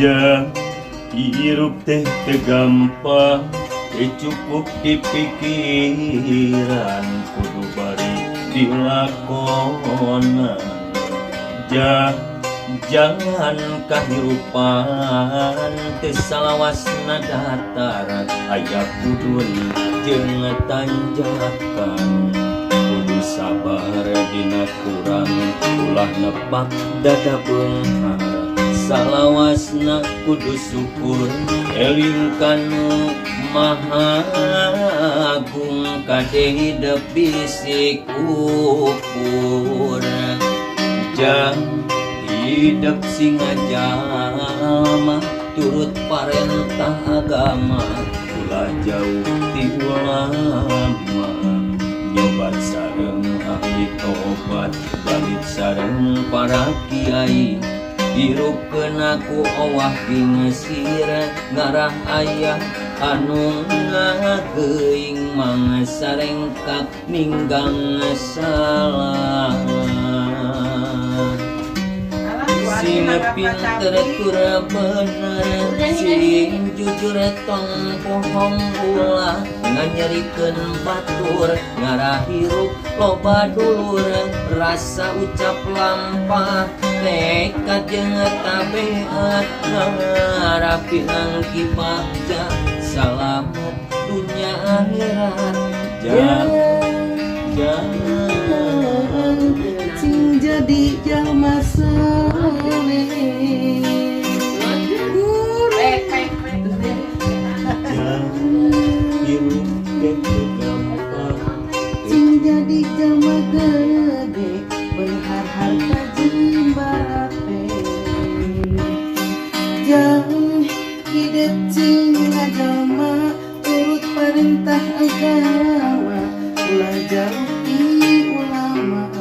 Jang, hirup teh teu gampang, teu cukup di pikiran, kudu bari dilakonan. Jang, jalan kahirupan teu salawasna datar, aya mudun jeung tanjakan. Kudu sabar dina kurang, ulah nepak dada beunghar. Salawasna kudu syukur, eling kanu maha agung, kade hidep bisi kupur. Jang, hidep sing ngajalma turut parentah agama, ulah jauh ti ulama. Nyobat sareng ahli tobat, balit sareng para kiai. Hirup ku owah pingsir, ngarah aya anu ngageuing, mangasarengkak ninggang salah. Sing pinter tur bener, sing jujur, tong bohong, ulah nganyerikeun batur. Ngarah hirup loba dulur, rasa ucap lampah, tekad jeung tabeat, ngarah pinanggi bagja, salamet dunya akhirat. Jangan Sing jadi jalma soleh. Jang, hirup teh teu gampang. Sing jadi jalma gede, beunghar harta jeung barape. Jang, hidep cing ngajalma turut perintah agama, ulah jauh ti ulama.